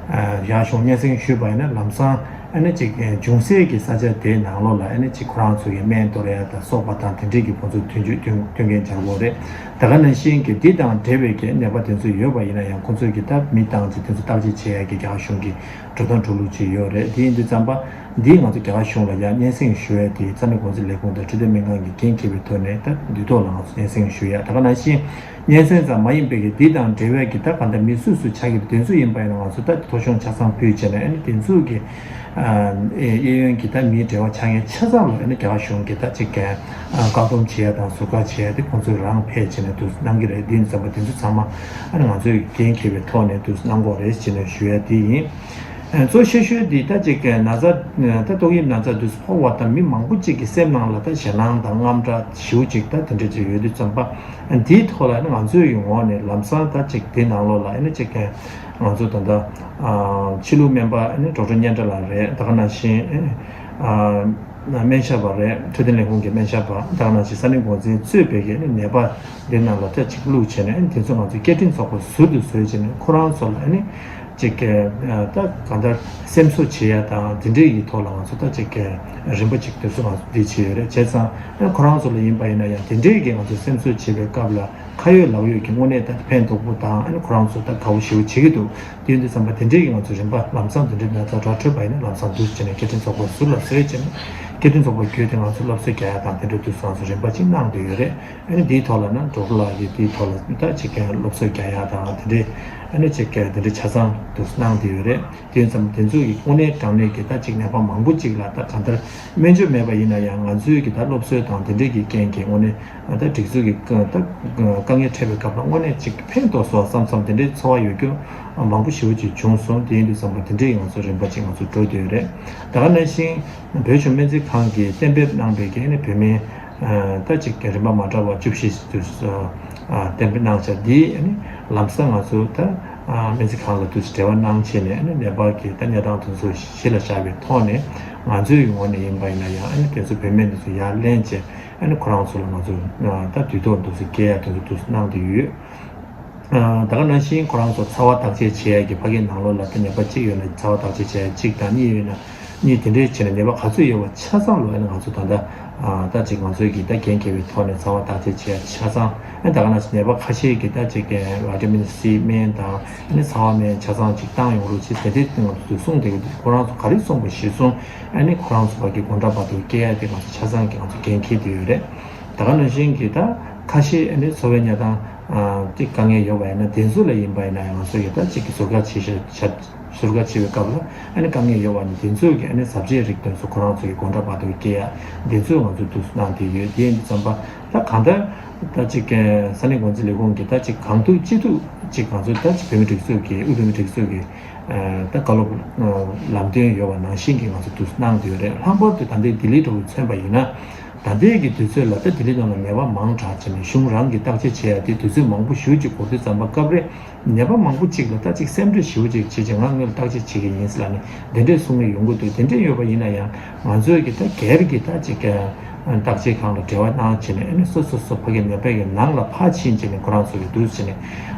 རྒྱ་གཞུང་སྙན་སེང་ཞུས་པ་ཡིན་ན་ལམ་སང་ཨ་ནི་ཅིག་གི་འབྱུང་སའི་གི་ས་ཆ་དེའི་ནང་ལོགས་ལ་ཨ་ནི་ཅིག་ཁོ་རང་ཚོ་གི་སྨན་གཏོར་ཡ་དང་སོགས་པ་དང་དེ་འདྲས་ཀྱི་ཁོང་ཚོ་མཐུན་འཇུག་མཐུན་མཐུན་རྐྱེན་སྦྱར་དགོས་རེད། ད་ག་ནང་བཞིན་གྱི་འདི་དང་འབྲེལ་བའི་གི་ནད་པ་དེ་ཚོ་ཡོད་པ་ཡིན་ན་ཡང་ཁོང་ཚོའི་གི་ད་མི་བཏང་ཅིག་དེ་ཚོ་བརྟག་དཔྱད་བྱེད་ཡ་གི་རྒྱ་གཞུང་གི་འགྲོ་སྟངས་འགྲོ་ལུགས་ཅིག་ཡོད་རེད། དེ་ཡིན་དུས་ཙམ་པ་འདིས་ང་ཚོ་རྒྱ་གར་གཞུང་ལ་ཡང་སྙན་སེང་ཞུ་ཡ་དེ་ས་གནས་འགོ་འཛིན་ལས་ཁུངས་དང་འཕྲོད་བསྟེན་སྨན་ཁང་གི་འགན་འཁྱེར་བའི་ཐོག་ནས་ད་འདུས་ཐོག་ལ་ང་ཚོ་སྙན་སེང་ཞུ་ཡ། ད་ག་ནང་བཞིན། སྙན་སེང་ཙམ་མ་ཡིན་པའི་གི་འདི་དང་འབྲེལ་བའི་གི་ད་ག་འདྲ་མི་སུ་སུ་ཆགས་ཀྱི་འདུག་དེ་ཚོ་ཡིན་པ་ཡིན་ན་ང་ཚོ་ད་ཐོ་གཞུང་ཆ་ཚང་ཕུལ་བྱས་ནས་ཨ་ནི་དེ་ཚོ་གི་ཨ་ཨེ་གཡས་གཡོན་གྱི་ད་མིའི་འབྲེལ་བ་ཆགས་མཁན་ཆ་ཚང་ལ་ཨ་ནི་རྒྱ་གར་གཞུང་གི་ད་ཅིག་གི་ཨ་བཀག་སྡོམ་བྱེད་ཡ་དང་ཟུར་བཀག་བྱེད་ཡ་དེ་ཁོང་ཚོས་རང་ཕེབས་བྱས་ནས་དུ་གནང་གི་རེད། འདི་ཙམ་པ་དེ་ཚོ་ཚང་མ་ཨ་ནི་ང་ཚོས་འགན་འཁྱེར་བའི་ཐོག་ནས་དུ་གནང་དགོས་རེད་ཅེས་ནས་ཞུ་ཡ་དེ་ཡིན། གཙོ་ཆེ་ཤོས་འདི་ད་ཅིག་གི་ན་ཚ་ད་ཏོག་དབྱིབས་ན་ཚ་དུས་ཕོག་པ་དང་མི་མང་པོ་ཅིག་གི་སེམས་ནང་ལ་ད་ཞེད་སྣང་དང་དངངས་སྐྲག་ཞེ་པོ་ཅིག་ད་དེ་འདྲ་ཅིག་ཡོད་དུས་ཙམ་པ། འདིའི་ཐོག་ལ་ནི་ང་ཚོའི་ངོས་ནས་ལམ་སང་ད་ཅིག་དེ་ནང་ལོགས་ལ་ཨ་ནི་ཅིག་གི་ང་ཚོ་ད་ལྟ་ཕྱི་ལུགས་སྨན་པ་ཨ་ནི་ཌོག་ཊར་སྙན་གྲགས་ལགས་རེད། ད་ག་ནང་བཞིན་སྨན་ཞབས་པ་རེད། འཕྲོད་བསྟེན་ལས་ཁུངས་ཀྱི་སྨན་ཞབས་པ་ད་ག་ནང་བཞིན་ས་གནས་འགོ་འཛིན་གཙོས་པའི་གི་ནི་ནད་པ་འདི་ནང་ལ་ད་ཅིག་བླུགས་བྱས་ནས་ཨ་ནི་དེ་ཚོ་ང་ཚོའི་སྐད་འཕྲིན་ཚོགས་པ་ཟུར་དུ་བཟོས་བྱས་ནས་ཁོ་རང་ཚོ་ལ་ཨ་ནི། ཅིག་གི་ད་གང་ལྟར་སེམས་གསོ་བྱེད་ཡ་དང་དེ་འདྲའི་ཡི་ཐོག་ལ་ང་ཚོ་ད་ཅིག་གི་རིམ་པ་ཅིག་དེ་ཚོ་ང་ཚོ་འདི་བྱས་ཡོད་རེད། བྱས་ཙང་ཨ་ཁོ་རང་ཚོ་ལ་ཡིན་པ་ཡིན་ན་ཡང་དེ་འདྲའི་གི་ང་ཚོ་སེམས་གསོ་བྱེད་པའི་སྐབས་ལ་ཁ་ཡོད་ལག་ཡོད་ཀྱི་དངོས་གནས་ད་ཕན་ཐོགས་པོ་དང་ཨ་ནི་ཁོ་རང་ཚོ་ད་དགའ་བོ་ཞེ་པོ་བྱེད་ཀྱི་འདུག་དེ་ཡིན་དུས་ཙམ་པ་དེ་འདྲའི་གི་ང་ཚོ་རིམ་པ་ལམ་སང་དེ་འདྲའི་ན་ཚ་འགྲོ་འཕྲོད་པ་ཡིན་ན་ལམ་སང་འདུག་བྱས་ནས་སྐད་འཕྲིན་ཚོགས་པ་ཟུར་ལ་བཟོས་བྱས་ནས་སྐད་འཕྲིན་ཚོགས་པ་བརྒྱུད་དེ་ང་ཚོ་སློབ་གསོ་རྒྱག་ཡ་དང་དེ་འདྲའི་དུས་སུ་ང་ཚོ་རིམ་པ་ཅིག་གནང་བསྡད་ཡོད་རེད། ཨ་ནི་འདིའི་ཐོག་ལ་ན་འབྲོག་ལ་ཡི་འདིའི་ཐོག་ལ་ད་ཅིག་ཀྱང་སློབ་གསོ་རྒྱག་ཡག་དང་དེ་འདྲའི་ཨ་ནི་ཅིག་ཀྱང་དེ་འདྲའི་ཆ་ཚང་དུ་གནང་བསྡད་ཡོད་རེད། དེ་ཙམ་དེ་ཚོ་ཡི་དངོས་གནས་དྲང་གནས་ཀྱི་ད་ཅིག་ནད་པ་མང་པོ་ཅིག་ལ་ད་གང་ལྟར་སྨན་བཅོས་མེད་པ་ཡིན་ན་ཡང་ང་ཚོའི་གི་ད་སློབ་གསོའི་དང་དེ་འདྲའི་གི་རྐྱེན་གྱིས་དངོས་གནས་ད་སྒྲིག་འཛུགས་ཀྱི་ད་དཀའ་ངལ་འཕྲད་པའི་སྐབས་ལ་དངོས་གནས་ཅིག་ཕན་ཐོགས་སོང་བསམ་བསམ་དེ་འདྲའི་ཚོར་བ་ཡོད་རྒྱུ་མང་པོ་ཞེ་པོ་ཅིག་བྱུང་སོང་། དེ་ཡིན་དུས་ཙམ་པ་དེ་འདྲའི་ང་ཚོ་རིམ་པ་ཅིག་ང་ཚོ་འགྲོ་བསྡད་ཡོད་རེད། ད་ག་ནང་བཞིན་བོད་གཞུང་སྨན་རྩིས་ཁང་གིས་གཏན་འབེབས་གནང་པའི་གི་ཨ་ནི་བོད་སྨན། ད་ཅིག་རིམ་པ་མ་འདྲ་བ་བཅུ་བཞི་དུ་གཏན་འབེབས་གནང་བྱ་འདི་ཨ་ནི་ལམ་སང་ང་ཚོ་ད་སྨན་རྩིས་ཁང་ལ་དུ་འབྲེལ་བ་གནང་བྱས་ནས་ཨ་ནི་ནད་པ་གི་ད་གནས་སྟངས་དེ་ཚོ་གཞི་ལ་བཞག་པའི་ཐོག་ནས་ང་ཚོའི་ངོས་ནས་ཡིན་པ་ཡིན་ན་ཡང་ཨ་ནི་དེ་ཚོ་བོད་སྨན་དེ་ཚོ་ཡར་ལེན་བྱས་ཨ་ནི་ཁོ་རང་ཚོ་ལ་ང་ཚོ་ད་དུས་ཐོག་དུ་སྐྱེལ་ཡ་དེ་ཚོ་དུ་གནང་བསྡད་ཡོད། ད་ག་ནང་བཞིན་ཁོ་རང་ཚོ་ཚ་བ་བརྟག་དཔྱད་བྱེད་ཡ་གི་ཕ་གིའི་ནང་ལོགས་ལ་ད་ནད་པ་གཅིག་ཡོད་ན་ཚ་བ་བརྟག་དཔྱད་བྱེད་ཡ་གཅིག་དང་གཉིས་ཡོད་ན། གཉིས་དེ་འདྲའི་བྱས་ནས་ནད་པ་ག་ཚོད་ཡོད་པ་ཆ་ཚང་ལོ་ཨ་ནི་ང་ཚོ་ད་ལྟ་ད་ཅིག་ང་ཚོའི་གི་ད་འགན་འཁྱེར་བའི་ཐོག་ནས་ཚ་བ་བརྟག་དཔྱད་བྱེད་ཡ་ཆ་ཚང་ཨ་ད་ག་ནང་བཞིན་ནད་པ་ཁ་ཤས་ཀྱི་ད་ཅིག་གི་ཝི་ཊ་མིན་སི་སྨན་དང་ཨ་ནི་ཚ་བ་སྨན་ཆ་ཚང་ཅིག་བཏང་ཡོང་རོགས་བྱེད་ཟེར་དེ་ང་ཚོས་གསུངས་བསྡད་ཀྱི་འདུག་ཁོ་རང་ཚོ་ག་རེ་གསུངས་པ་གཞིར་བཟུང་ཨ་ནི་ཁོ་རང་ཚོ་བར་གྱི་སྒོ་འགྲམ་བར་དུ་སྐྱེལ་ཡ་དེ་ང་ཚོ་ཆ་ཚང་གི་ང་ཚོ་འགན་འཁྱེར་བསྡད་ཡོད་རེད། ད་ག་ནང་བཞིན་གྱི་ད་ཁ་ཤས་ཨ་ནི་འཚོ་བའི་གནས་སྟངས་ཨ་ཏིག་དཀའ་ངལ་ཡོད་པ་ཡིན་ན་དེ་ཚོ་ལ་ཡིན་པ་ཡིན་ན་ཡང་ང་ཚོ་ཡི་ད་ཅིག་གི་ཟུར་བཀག་བྱེད་ཤ་ཤ་ཟུར་བཀག་བྱེད་པའི་སྐབས་ལ་ཨ་ནི་དཀའ་ངལ་ཡོད་པ་ནི་དེ་ཚོ་གི་ཨ་ནི་ཟབ་ཆའི་རིགས་དེ་ཚོ་ཁོ་རང་ཚོ་གི་སྒོ་འགྲམ་བར་དུ་སྐྱེལ་ཡ་དེ་ཚོ་ང་ཚོ་འདུག་གནང་བསྡད་ཡོད། དེ་ཡིན་དུས་ཙམ་པ་ད་གང་ལྟར་ད་ཅིག་གི་ས་གནས་འགོ་འཛིན་ལས་ཁུངས་ཀྱི་ད་ཅིག་གང་ཐུབ་ཅི་ཐུབ་ཅིག་ང་ཚོ་ད་ཅིག་བོད་མི་སྒྲིག་འཛུགས་ཀྱི་དབུས་བོད་མི་སྒྲིག་འཛུགས་ཀྱི་ད་བཀའ་སློབ་ལམ་སྟོན་ཡོད་པ་ནང་བཞིན་གྱི་ང་ཚོ་འདུག་གནང་བསྡད་ཡོད་རེད། ལྷག་པར་དུ་ད་ལྟའི་ལྡི་ལི་འདྲ་བོ་མཚོན་པ་ཡིན་ན། ད་ལྟའི་གི་དུས་ཚོད་ལ་ད་ལྡི་ལི་ནང་ལ་ནད་པ་མང་དྲགས་བྱས་ནས་གཞུང་རང་གིས་བརྟག་དཔྱད་བྱེད་ཡ་དེ་དུས་ཚོད་མང་པོ་ཞེ་པོ་ཅིག་འགོར་དུས་ཙམ་པ་སྐབས་རེ་ནད་པ་མང་པོ་ཅིག་ལ་ད་ཅིག་སེམས་ཁྲལ་ཞེ་པོ་ཅིག་བྱེད་ཅིག་ང་དངོས་ལ་བརྟག་དཔྱད་བྱེད་ཀྱི་ཡིན་ཟེར་ལབ་ནས་དེ་འདྲས་གསུང་གི་ཡོང་གི་འདུག་དེ་འདྲས་ཡོད་པ་ཡིན་ན་ཡང་ང་ཚོས་གི་ད་སྒེར་གྱི་ད་ཅིག་བརྟག་དཔྱད་ཁང་ལ་འབྲེལ་བ་གནང་བྱས་ནས་ཨ་ནི་སོ་སོ་སོ་ཕ་གི་ནད་པ་གི་ནང་ལ་ཕར་ཕྱིན་བྱས་ནས་ཁོ་རང་ཚོ་གི་འདུག་བྱས་ནས་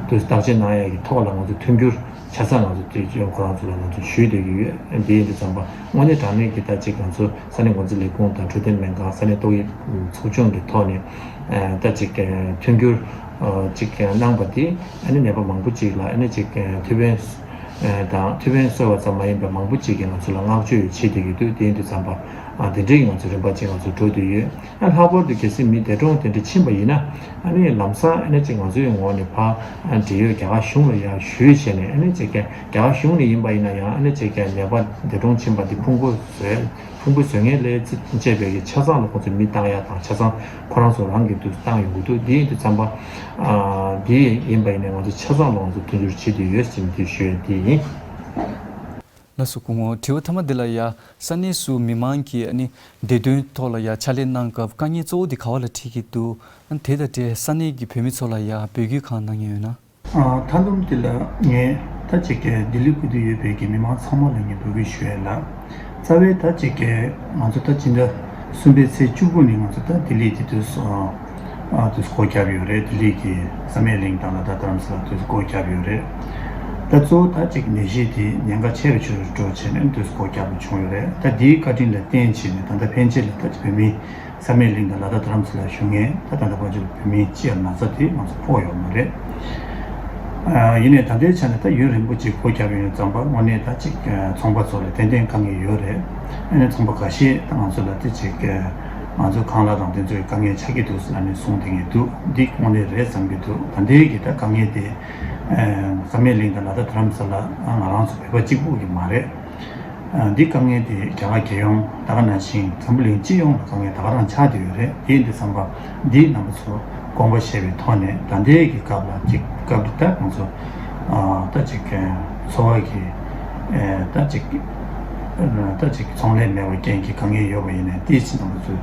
འདུག་བརྟག་དཔྱད་གནང་ཡ་གི་ཐོག་ལ་ང་ཚོ་མཐུན་འགྱུར། ཆ་ཚང་ང་ཚོ་དུས་རྒྱུན་ཁོ་རང་ཚོ་ལ་ང་ཚོ་ཞུས་བསྡད་ཀྱི་ཡོད། འདི་ཡིན་དུས་ཙམ་པ་དངོས་གནས་དྲང་གནས་ཀྱི་ད་ཅིག་ང་ཚོ་ས་གནས་འགོ་འཛིན་ལས་ཁུངས་དང་འཕྲོད་བསྟེན་སྨན་ཁང་ས་གནས་ཏོག་དབྱིབས་ཚོགས་ཆུང་གི་ཐོག་ནས་ད་ཅིག་མཐུན་འགྱུར་ཅིག་གནང་པ་དེ་ཨ་ནི་ནད་པ་མང་པོ་ཅིག་ལ་ཨ་ནི་ཅིག་ཐུགས་ཕན་དང་ཐུགས་ཕན་གསོས་པ་ཙམ་མ་ཡིན་པར་མང་པོ་ཅིག་གིས་ང་ཚོ་ལ་བསྔགས་བརྗོད་བྱེད་བསྡད་ཀྱི་འདུག་དེ་ཡིན་དུས་ཙམ་པ་དེ་འདྲའི་ང་ཚོ་རིམ་པ་ཅིག་ང་ཚོ་འགྲོ་བསྡད་ཡོད། ལྷག་པར་དུ་གལ་སྲིད་མི་འདས་གྲོངས་དེ་འདྲ་ཕྱིན་པ་ཡིན་ན་ཨ་ནི་ལམ་སང་ཨ་ནི་ཅིག་ང་ཚོའི་ངོས་ནས་ཕར་འབྲེལ་ཡོད་རྒྱ་གར་གཞུང་ལ་ཡང་ཞུས་བྱས་ནས་ཨ་ནི་ཅིག་རྒྱ་གར་གཞུང་ནས་ཡིན་པ་ཡིན་ན་ཡང་ཨ་ནི་ཅིག་ནད་པ་འདས་གྲོངས་ཕྱིན་པ་དེ་ཕུང་པོ་བཟོས་ཕུང་པོ་བཟོ་མཁན་ལས་བཅས་པའི་གི་ཆ་ཚང་ལ་ཁོང་ཚོས་མི་བཏང་ཡ་དང་ཆ་ཚང་ཁོ་རང་ཚོ་རང་གི་དུས་བཏང་ཡོང་གི་འདུག་དེ་ཡིན་དུས་ཙམ་པ་དེ་ཡིན་པ་ཡིན་ན་ང་ཚོ་ཆ་ཚང་ལ་ང་ཚོ་མཐུན་འགྱུར་བྱེད་དུ་ཡོད་ཅེས་དེ་ཞུ་ཡ་དེ་ཡིན། ལགས་སོ། སྐུ་ངོ། དྲི་བ་མཐའ་མ་འདི་ལ་ཡ། ས་གནས་སུ་མི་མང་གིས་ཨ་ནི་བདེ་དོན་ཐོག་ལ་ཡ་ཕྱག་ལས་གནང་སྐབས་དཀའ་ངལ་གཙོ་བོ་འདི་ག་བ་ལ་འཕྲད་ཀྱི་འདུག་ཨ་ནི་དེ་དང་འབྲེལ་ས་གནས་ཀྱི་བོད་མི་ཚོ་ལ་ཡ་འབོད་སྐུལ་གང་གནང་མཁན་ཡོད་ན། ཨ། མཐའ་སྡོམ་འདི་ལ་ངས་ད་ཅིག་གི་ལྡི་ལི་ཁུལ་དུ་ཡོད་པའི་གི་མི་མང་ཚང་མ་ལ་ངས་འབོད་སྐུལ་ཞུ་ཡས་ལ། རྩ་བའི་ད་ཅིག་གི་ང་ཚོ་ད་སྤྱི་ཟླ་གསུམ་པའི་ཚེས་བཅུ་དགུ་ནས་ང་ཚོ་ད་ལྡི་ལི་དེ་དུས་སུ་ཨ་དུས་སུ་སྒོ་བརྒྱབ་ཡོད་རེད། ལྡི་ལི་གི་བསམ་ཡས་གླིང་དང་ལ་དྭགས་རྡ་རམ་ས་ལ་དུས་སུ་སྒོ་བརྒྱབ་ཡོད་རེད། ད་གཙོ་བོ་ད་ཅིག་ནད་གཞི་དེ་ཉེན་ཁ་ཆེ་རུ་ཆེ་རུ་འགྲོ་བྱས་ནས་དུས་སུ་སྒོ་བརྒྱབ་པ་བྱུང་ཡོད་རེད། ད་དེའི་བཀའ་དྲིན་ལ་བརྟེན་བྱས་ནས་ད་ལྟ་ཕན་ཆད་ལ་ད་ཅིག་བོད་མི་བསམ་ཡས་གླིང་དང་ལ་དྭགས་རྡ་རམ་ས་ལ་བཞུགས་མཁན་ད་ད་ལྟ་བར་དུ་བོད་མི་སྤྱི་ཡར་ན་ཚ་དེ་ང་ཚོ་ཕོག་ཡོད་མ་རེད། ཨ་ཡིན་ནའི་ད་ལྟའི་ཆ་ནས་ད་ཡུན་རིང་པོ་ཅིག་སྒོ་བརྒྱབ་ཡོད་ཙམ་པ་དངོས་གནས་ད་ཅིག་ཚོང་པ་ཚོ་ལ་ཏན་ཏན་དཀའ་ངལ་ཡོད་རེད། ཨ་ནི་ཚོང་པ་འགའ་ཤས་ད་ང་ཚོ་ལ་དེ་ཅིག་ང་ཚོ་ཁང་གླ་དང་དེ་ཚོའི་དཀའ་ངལ་ཆགས་ཀྱི་འདུག་ཟེར་ཨ་ནི་གསུངས་བསྡད་མཁན་འདུག་འདི་དངོས་གནས་རེད་བསམ་གྱི་འདུག་ད་ལྟའི་གི་ད་དཀའ་ངལ་དེ་བསམ་ཡས་གླིང་དང་ལ་དྭགས་རྡ་རམ་ས་ལ་ང་རང་ཚོ་བོད་པ་གཅིག་པུ་གི་མ་རེད། འདི་དཀའ་ངལ་དེ་རྒྱ་གར་རྒྱལ་ཡོངས་ད་ག་ནང་བཞིན་འཛམ་བུ་གླིང་སྤྱི་ཡོངས་ལ་དཀའ་ངལ་ད་ག་རང་ཆགས་བསྡད་ཡོད་རེད། དེ་ཡིན་དུས་ཙམ་པ་འདིའི་རྣམ་པ་ཚོ་དགོངས་པ་བཞེས་པའི་ཐོག་ནས་ད་ལྟའི་གི་སྐབས་ལ་ཅིག་སྐབས་དེ་ད་ང་ཚོ་ད་ཅིག་འཚོ་བ་གི་ད་ཅིག་ད་ཅིག་ཚོང་ལས་མེད་པའི་རྐྱེན་གྱིས་དཀའ་ངལ་ཡོད་པ་ཡིན་ནའི་དེའི་ཕྱི་རྣམ་པ་ཚོས་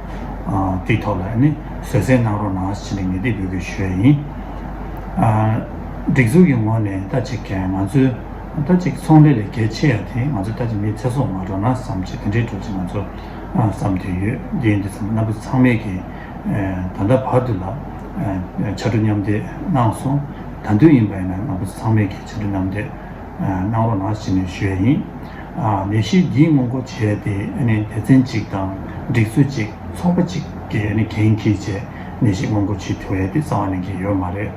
དེའི་ཐོག་ལ་ནི་བཟོད་བསྲན་གནང་རོགས་གནང་ཞེས་ནས་ངས་འདི་འབོད་སྐུལ་ཞུ་ཡ་ཡིན། སྒྲིག་འཛུགས་ཀྱི་ངོས་ནས་ད་ཅིག་ང་ཚོའི། ད་ཅིག་ཚོང་ལས་ལས་གལ་ཆེ་ཡ་དེ་ང་ཚོ་ད་ཅིག་མི་ཚེ་སྲོག་མ་འགྲོ་ན་བསམ་བྱས་དེ་འདྲའི་འགྲོ་ཅིག་ང་ཚོ་བསམ་བསྡད་ཡོད། འདི་ཡིན་དུས་ཙམ་པ་རྣམ་པ་ཚང་མས་ཀྱི་ད་ལྟ་བར་དུ་ལ་ཕྱར་གྲུ་མཉམ་འདེགས་གནང་སོང་། ད་དུང་ཡིན་པ་ཡིན་ན་རྣམ་པ་ཚང་མས་ཀྱི་ཕྱར་གྲུ་མཉམ་འདེགས་གནང་རོགས་གནང་ཞེས་ནས་ཞུ་ཡ་ཡིན། ནད་གཞི་འདིའི་སྔོན་འགོག་བྱས་ཏེ་སྡེ་ཚན་གཅིག་དང་སྒྲིག་འཛུགས་གཅིག་ཚོགས་པ་གཅིག་གིས་འགན་འཁྱེར་བྱས་ནད་གཞི་སྔོན་འགོག་བྱེད་ཐུབ་ཡ་དེ་རྩ་བ་ནས་ཀྱི་ཡོད་མ་རེད།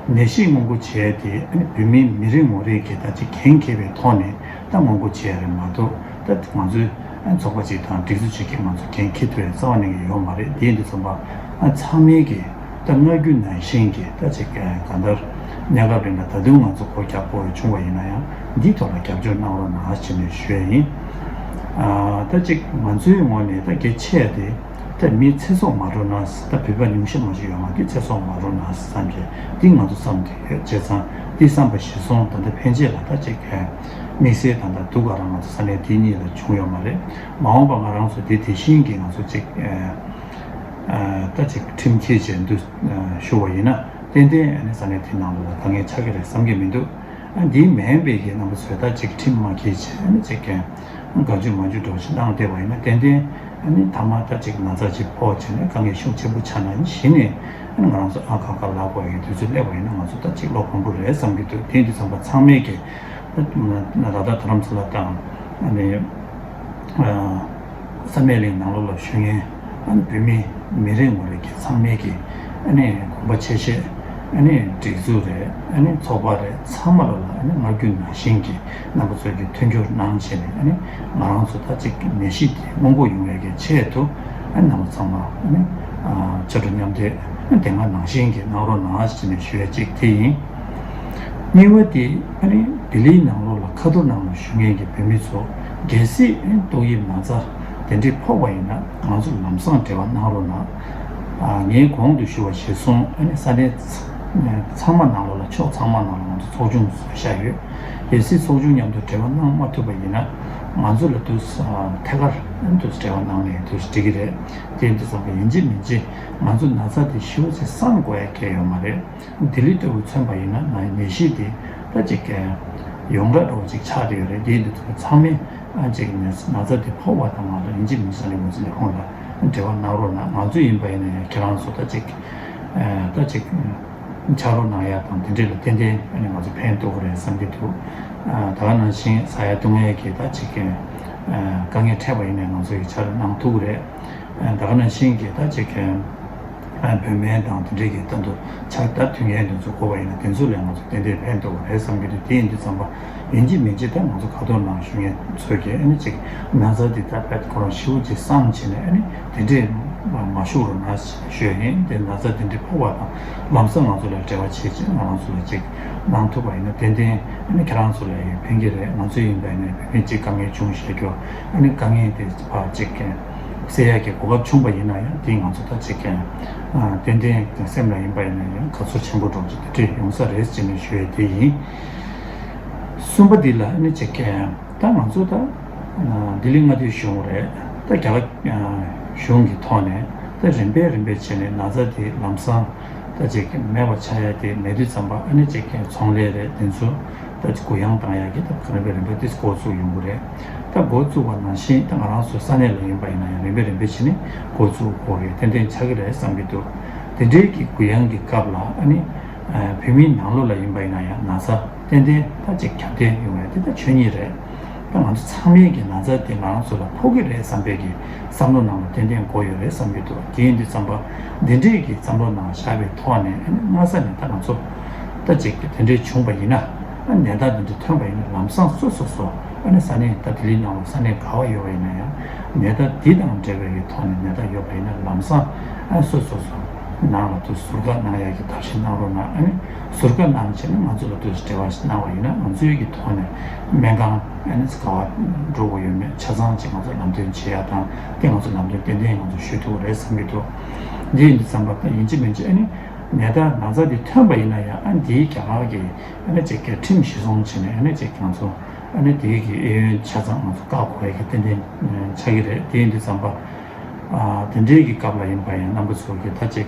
ནད་གཞི་སྔོན་འགོག་བྱས་ཏེ་ཨ་ནི་བོད་མིའི་མི་རེ་ངོ་རེ་གིས་ད་ཅིག་འགན་འཁྱེར་བའི་ཐོག་ནས་ད་སྔོན་འགོག་བྱས་རེད་མ་གཏོགས་ད་ང་ཚོའི་ཨ་ཚོགས་པ་ཅིག་དང་སྒྲིག་འཛུགས་ཅིག་གིས་ང་ཚོ་འགན་འཁྱེར་ཐུབ་ཡ་རྩ་བ་ནས་ཀྱི་ཡོད་མ་རེད། དེ་ཡིན་དུས་ཙམ་པ་ཨ་ཚང་མས་ཀྱི་ད་སྔར་རྒྱུ་ནང་བཞིན་གྱི་ད་ཅིག་གང་ལྟར་གནས་སྐབས་རིང་ལ་ད་དུང་ང་ཚོ་སྒོ་རྒྱག་དགོས་བྱུང་བ་ཡིན་ན་ཡང་འདིའི་ཐོག་ལ་རྒྱབ་སྐྱོར་གནང་རོགས་གནང་ཞེས་ནས་ཞུ་ཡ་ཡིན། ད་ཅིག་ང་ཚོའི་ངོས་ནས་ད་གལ་ཆེ་ཡ་དེ། ད་མི་ཚེ་སྲོག་མ་འགྲོ་ན་ད་བོད་པ་ཉུང་ཤས་མ་ཞིག་ཡོད་མ་གི་ཚེ་སྲོག་མ་འགྲོ་ན་བསམ་གྱི་འདི་ང་ཚོ་བསམ་གྱི་ཡོད། བྱས་ཙང་འདི་བསམ་པ་གཞིར་བཟུང་ད་ལྟ་ཕན་ཆད་ལ་ད་ཅིག་གི་དམིགས་བསལ་ད་ལྟ་སྡུག་ག་རང་ང་ཚོ་ས་གནས་འདི་གཉིས་ལ་བྱུང་ཡོད་མ་རེད། མ་འོངས་པ་ང་རང་ཚོ་འདི་དེ་བཞིན་གྱི་ང་ཚོ་ཅིག་ད་ཅིག་ཁྲིམས་འཁྱེར་བྱས་འདུག་ཞུ་བ་ཡིན་ན་ཏན་ཏན་ཨ་ནི་ས་གནས་དེ་ནང་ལ་དཀའ་ངལ་ཆགས་ཀྱི་རེད་བསམ་གྱི་མི་འདུག་ཨ་འདི་མིན་པའི་གི་རྣམ་པ་ཚོས་ད་ཅིག་ཁྲིམས་མ་འཁྱེར་བྱས་ཨ་ནི་ཅིག་གི་གང་བྱུང་མང་བྱུང་འགྲོ་བཞིན་བཏང་བསྡད་པ་ཡིན་ན་ཏན་ཏན་ཨ་ནི་མཐའ་མ་ད་ཅིག་ན་ཚ་ཅིག་ཕོག་བྱས་ནས་དཀའ་ངལ་ཤུགས་ཆེན་པོ་ཆགས་ན་གཞི་ནས་ཨ་ནི་ང་རང་ཚོ་ཨ་ཁ་ཁ་ལབ་དགོས་ཡི་དུས་ཚོད་སླེབས་པ་ཡིན་ན་ང་ཚོ་ད་ཅིག་བློ་ཕམ་པོ་རེད་བསམ་གྱི་འདུག་དེ་ཡིན་དུས་ཙམ་པ་ཚང་མས་ཀྱི་ད་ད་ལྟ་རྡ་རམ་ས་ལ་དང་ཨ་ནི་བསམ་ཡས་གླིང་ནང་ལོགས་ལ་བཞུགས་མཁན་ཨ་ནི་བོད་མི་མི་རེ་ངོ་རེ་གི་ཚང་མས་ཀྱི་ཨ་ནི་དགོངས་པ་ཆེ་བཞེས་ཨ་ནི་སྒྲིག་འཛུགས་རེད་ཨ་ནི་ཚོགས་པ་རེད་ཚང་མ་ལ་ལ་ཨ་ནི་སྔར་རྒྱུན་ནང་བཞིན་གྱི་རྣམ་པ་ཚོས་ཀྱི་མཐུན་འགྱུར་གནང་བྱས་ནས་ཨ་ནི་ང་རང་ཚོ་ད་ཅིག་ནད་གཞི་དེ་སྔོན་འགོག་ཡོང་བའི་གི་ཆེད་དུ་ཨ་ནི་རྣམ་པ་ཚང་མ་ཨ་ནི་ཕྱར་གྲུ་མཉམ་འདེགས་ཨ་ནི་དེ་སྔ་ནང་བཞིན་གྱི་གནང་རོགས་གནང་ཞེས་ནས་ཞུ་ཡ་གཅིག་དེ་ཡིན། གཉིས་པ་དེ་ཨ་ནི་ལྡི་ལིའི་ནང་ལོགས་ལ་ཁ་ཐོར་ནང་ལ་བཞུགས་མཁན་གྱི་བོད་མི་ཚོ་གལ་སྲིད་ཨ་ནི་ཏོག་དབྱིབས་ན་ཚ་དེ་འདྲས་ཕོག་པ་ཡིན་ན་ང་ཚོ་ལམ་སང་འབྲེལ་བ་གནང་རོགས་གནང་། ཨ་ངས་གོང་དུ་ཞུ་བ་གཞིར་བཟུང་ཨ་ནི་ས་གནས་ཚང་མ་ནང་ལོགས་ལ་ཕྱོགས་ཚང་མ་ནང་ལ་ང་ཚོ་ཚོགས་ཆུང་བཟོས་བཞག་ཡོད། གལ་སྲིད་ཚོགས་ཆུང་མཉམ་དུ་འབྲེལ་བ་གནང་མ་ཐུབ་པ་ཡིན་ན་ང་ཚོ་ལ་དུས་ཐད་ཀར་ཨ་ནི་དུས་འབྲེལ་བ་གནང་ནས་དུས་འགྲིག་གི་རེད། དེ་འདི་ཙམ་པ་ཡིན་གཅིག་མིན་གཅིག་ང་ཚོ་ན་ཚ་དེ་ཞེ་པོ་ཅིག་སངས་དགོས་ཡ་གལ་ཡོད་མ་རེད། ལྡི་ལི་ལྟ་བུ་མཚོན་པ་ཡིན་ན་ནད་གཞི་དེ་ད་ཅིག་ཡོངས་གྲགས་འདྲ་བོ་ཅིག་ཆགས་བསྡད་ཡོད་རེད། དེ་འདི་ཚོ་ཚང་མས་ཨ་ཅིག་ནས་ན་ཚ་དེ་ཕོག་པ་དང་མ་གཏོགས་ཡིན་གཅིག་མིན་གཅིག་ས་གནས་འགོ་འཛིན་ལས་ཁུངས་ལ་འབྲེལ་བ་གནང་རོགས་གནང་། ང་ཚོ་ཡིན་པ་ཡིན་ན་ཡང་ཁྱེད་རང་ཚོ་ད་ཅིག་ད་ཅིག་ ཕྱག་རོགས་གནང་ཡ་དང་དེ་འདྲས་ལ་ཏན་ཏན་ཨ་ནི་ང་ཚོ་ཕན་ཐོགས་ཀྱི་རེད་བསམ་གྱི་འདུག་ཨ་ད་ག་ནང་བཞིན་ཟ་ཡ་བཏུང་ཡ་གི་ད་ཅིག་གི་ཨ་དཀའ་ངལ་འཕྲད་པ་ཡིན་ནའི་ང་ཚོ་ཡིག་ཆ་རུ་གནང་ཐུབ་ཀྱི་རེད། ཨ་ད་ག་ནང་བཞིན་གྱི་ད་ཅིག་གི་ཨ་བོད་སྨན་དང་དེ་འདྲས་ཀྱི་ད་དུ་ཕྱག་ད་མཐུན་རྐྱེན་དེ་ཚོ་དགོས་པ་ཡིན་ན་དེ་ཚོ་ལ་ང་ཚོ་ཏན་ཏན་ཕན་ཐོགས་ཀྱི་རེད་བསམ་གྱི་འདུག་དེ་ཡིན་དུས་ཙམ་པ་ཡིན་གཅིག་མིན་གཅིག་ད་ང་ཚོ་ཁ་ཐོར་ནང་བཞུགས་མཁན་ཚོས་ཀྱི་ཨ་ནི་ཅིག་ན་ཚ་འདི་ད་ཕེད་ཁོ་རང་ཞེ་པོ་ཅིག་སངས་བྱས་ནས་ཨ་ནི་དེ་འདྲས་མ་བཞུགས་རོགས་གནང་ཞུ་ཡ་ཡིན། དེ་ན་ཚ་དེ་འདྲས་ཕོག་པ་དང་ལམ་སང་ང་ཚོ་ལ་འབྲེལ་བ་བྱེད་ཅིག་ང་རང་ཚོ་ལ་ཅིག་གནང་ཐུབ་པ་ཡིན་ན་ཏན་ཏན་ཨ་ནི་ཁྱེད་རང་ཚོ་ལ་ཡང་ཕན་གྱི་རེད། ང་ཚོ་ཡིན་པ་ཡིན་ན་བོད་མི་ཅིག་དཀའ་ངལ་བྱུང་བཞག་རྒྱུ་ཨ་ནི་དཀའ་ངལ་དེ་ཕར་ཅིག་སེལ་ཡ་གི་གོ་སྐབས་བྱུང་པ་ཡིན་ན་ཡང་དེ་ང་ཚོ་ད་ཅིག་ཏན་ཏན་སེམས་ལ་ཡིན་པ་ཡིན་ན་ཡང་དགའ་ཚོར་ཆེན་པོ་འདྲ་ཅིག་དེ་འདྲས་ཡོང་ས་རེད་ཅེས་ནས་ཞུ་ཡ་དེ་ཡིན། གསུམ་པ་འདི་ལ་ཨ་ནི་ཅིག་ད་ང་ཚོ་ད་ལྡི་ལི་མངའ་སྡེའི་གཞུང་རེད། ད་རྒྱ་གར་གཞུང་གི་ཐོག་ནས་ད་རིམ་པས་རིམ་པས་བྱས་ནས་ན་ཚ་དེ་ལམ་སང་ད་ཅིག་མེད་པ་ཆགས་ཡ་དེ་མེད་དུས་ཙམ་པ་ཨ་ནི་ཅིག་ཚོང་ལས་རེད། དེ་ཚོ་ད་ཅིག་གུ་ཡངས་བཏང་ཡ་གི་ད་རིམ་པས་རིམ་པས་དེ་འགོ་བཙུགས་ཡོང་གི་རེད། ད་འགོ་བཙུགས་པ་ནང་བཞིན་ད་ང་རང་ཚོ་ས་གནས་ལ་ཡིན་པ་ཡིན་ན་ཡང་རིམ་པས་རིམ་པས་བྱས་ནས་འགོ་བཙུགས་དགོས་ཡ་ཏན་ཏན་ཆགས་ཀྱི་རེད་བསམ་གྱི་འདུག་དེ་འདྲའི་གི་གུ་ཡངས་ཀྱི་སྐབས་ལ་ཨ་ནི་བོད་མིའི་ནང་ལོགས་ལ་ཡིན་པ་ཡིན་ན་ཡང་ན་ཚ་ཏན་ཏན་ད་ཅིག་ཁྱབ་གདལ་ཡོང་ཡ་དེ་ད་ཆོས་ཉིད་རེད། ད་ང་ཚོ་ཚང་མས་ཀྱི་ན་ཚ་དེ་ང་རང་ཚོ་ལ་ཕོག་གི་རེད་བསམ་པའི་གི་བསམ་བློ་ནང་ལ་ཏན་ཏན་དགོས་ཡོད་རེད་བསམ་གྱི་འདུག་དེ་ཡིན་དུས་ཙམ་པ་འདི་འདྲའི་གི་བསམ་བློ་ནང་བཞག་པའི་ཐོག་ནས་ཨ་ནི་སྔ་ས་ནས་ད་ང་ཚོ་ད་ཅིག་གི་དེ་འདྲའི་བྱུང་པ་ཡིན་ན་ཨ་ནི་ནད་རྟགས་འདི་འདྲ་ཐོན་པ་ཡིན་ན་ལམ་སང་སོ་སོ་སོ་ཨ་ནི་ས་གནས་ད་ལྡི་ལི་ནང་ལ་ས་གནས་ག་བ་ཡོད་པ་ཡིན་ན་ཡང་ནད་རྟགས་འདི་དང་འབྲེལ་བའི་གི་ཐོག་ནས་ནད་རྟགས་ཡོད་པ་ཡིན་ན་ལམ་སང་ཨ་ནི་སོ་སོ་སོ་ནང་ལ་དུ་ཟུར་བཀག་གནང་ཡ་གི་ཐབས་ཤེས་གནང་རོགས་གནང་། ཨ་ནི་ཟུར་བཀག་གནང་བྱས་ན་ང་ཚོ་ལ་དུ་འབྲེལ་བ་ཞིག་གནང་བ་ཡིན་ན་ང་ཚོའི་གི་ཐོག་ནས་སྨན་ཁང་ཨ་ནི་ག་བ་འགྲོ་དགོས་ཡོད་མེད་ཆ་ཚང་ཅིག་ང་ཚོ་ལམ་སྟོན་བྱེད་ཡ་དང་དེ་ང་ཚོ་ལམ་སྟོན་ཏན་ཏན་ང་ཚོ་ཞུ་ཐུབ་པ་རེད་བསམ་གྱི་འདུག་འདི་ཡིན་དུས་ཙམ་པ་ད་ཡིན་གཅིག་མིན་གཅིག་ཨ་ནི་ནད་རྟགས་ན་ཚ་འདི་ཐོན་པ་ཡིན་ན་ཡང་ཨ་འདིའི་རྒྱ་གར་གྱི་ཨ་ནི་ཅིག་གི་ཁྲིམས་གཞི་བཟུང་བྱས་ནས་ཨ་ནི་ཅིག་ང་ཚོ་ཨ་ནི་དེའི་གི་ཨེ་ཡོན་ཆ་ཚང་ང་ཚོ་བཀག་དགོས་ཡ་གི་ཏན་ཏན་ཆགས་ཀྱི་རེད། དེ་ཡིན་དུས་ཙམ་པ་ཨ་དེ་འདྲའི་གི་སྐབས་ལ་ཡིན་པ་ཡང་རྣམ་པ་ཚོ་གི་ད་ཅིག་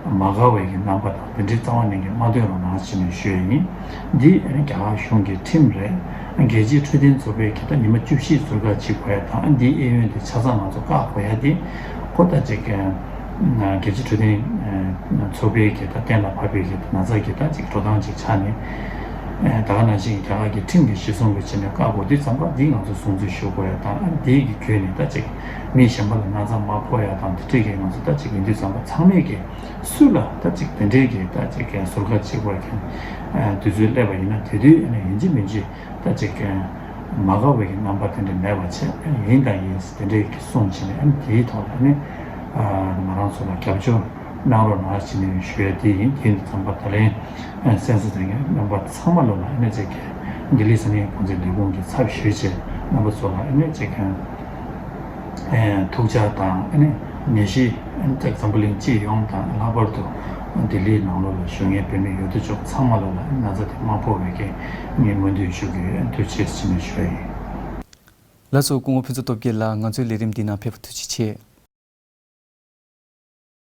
མ་དགའ་བའི་གི་རྣམ་པ་དང་དེ་འདྲའི་རྩ་བ་ནས་གི་མ་འདོན་རོགས་གནང་ཞེས་ནས་ཞུ་ཡ་ཡིན། འདི་ཨ་ནི་རྒྱ་གར་གཞུང་གི་ཁྲིམས་རེད། རྒྱལ་སྤྱིའི་འཕྲོད་བསྟེན་ཚོགས་པའི་གི་ད་ཉི་མ་བཅུ་བཞི་ཟུར་བཀག་བྱེད་དགོས་ཡ་དང་ཨ་འདིའི་ཨེ་ཡོན་དེ་ཆ་ཚང་ང་ཚོ་བཀག་དགོས་ཡ་དེ་ཁོ་ད་ཅིག་རྒྱལ་སྤྱིའི་འཕྲོད་བསྟེན་ཚོགས་པའི་གི་ད་གཏན་ལ་ཕབ་པའི་གི་ན་ཚ་གི་ད་ཅིག་འགྲོ་སྟངས་ཅིག་ཆགས་ནས་ད་ག་ནང་བཞིན་རྒྱ་གར་གི་ཁྲིམས་ཀྱི་གཞི་བཟུང་གི་བྱས་ནས་བཀག་དགོས་དུས་ཙམ་པ་འདི་ང་ཚོ་སྲུང་བརྩི་ཞུ་དགོས་ཡ་དང་ཨ་འདིའི་གི་བརྒྱུད་ནས་ད་ཅིག་མི་གཞན་པ་ལ་ན་ཚ་མ་ཕོག་ཡ་དང་དེ་འདྲས་ཀྱི་ང་ཚོ་ད་ཅིག་ཡིན་དུས་ཙམ་པ་ཚང་མས་ཀྱི་སུ་ལ་ད་ཅིག་དེ་འདྲས་ཀྱི་ད་ཅིག་ཟུར་བཀག་བྱེད་དགོས་ཀྱི་དུས་ཚོད་སླེབས་པ་ཡིན་ན་དེ་དུས་ཡིན་གཅིག་མིན་གཅིག་ད་ཅིག་མ་དགའ་བའི་རྣམ་པ་དེ་འདྲ་མེད་པ་བྱས་ཡིན་དང་ཡིན་དེ་འདྲས་ཀྱི་གསུང་བྱས་ནས་དེའི་ཐོག་ལ་ནི་ང་རང་ཚོ་ལ་རྒྱབ་སྐྱོར་གནང་རོགས་གནང་ཞེས་ནས་ཞུ་ཡ་དེ་ཡིན། དེ་ཡིན་དུས་ཙམ་པ་ད་ལན་གསན་ས་དེ་གའི་རྣམ་པ་ཚང་མ་ལོ་ལ་ཨ་ནི་ཅིག་གི་ལྡི་ལི་ས་གནས་གོང་ཚད་ལས་ཁུངས་ཀྱི་ཚབ་ཞུས་བྱས་རྣམ་པ་ཚོ་ལ་ཨ་ནི་ཅིག་གི་ཐུགས་ཅག་དང་ཨ་ནི་ནད་གཞི་ཨ་ནི་ཅིག་འཛམ་བུ་གླིང་སྤྱི་ཡོངས་དང་ལྷག་པར་དུ་ལྡི་ལིའི་ནང་ལོགས་ལ་བཞུགས་མཁན་བོད་མི་ཡོད་དོ་ཅོག་ཚང་མ་ལོ་ལ་ཨ་ནི་ན་ཚ་དེ་མ་ཕོག་པའི་གི་ངས་སྨོན་འདུན་ཞུ་གི་ཡོད། ཐུགས་རྗེ་ཆེ་ཞེས་ནས་ཞུ་ཡ་ཡིན། ལགས་སོ། སྐུ་ངོ་ཕུན་ཚོགས་སྟོབས་རྒྱལ་ལགས་ང་ཚོའི་ལས་རིམ་འདི་ནང་ཕེབས་པར་ཐུགས་རྗེ་ཆེ།